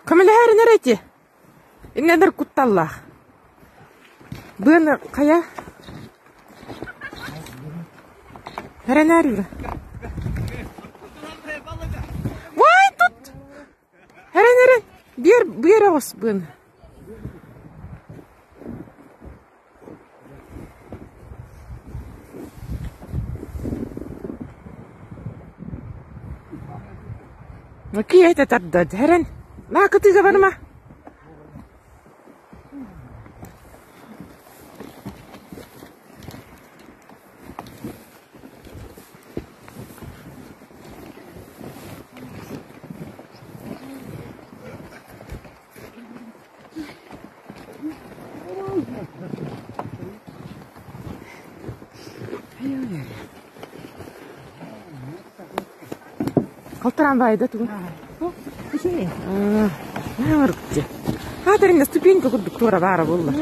Көмөлөһөрүн эрэ ити. Иннэнэр кутталлаах. Быаны хайа? Эрэнээр Юра. Вай тут! Эрэн эрэн! Биэр биэр оҕус быаны. Киһи тарда эрэн. Наа кытыыга барыма. Халтараан баайда тугун? Аатаринна ступенька курдук туора баара буолла.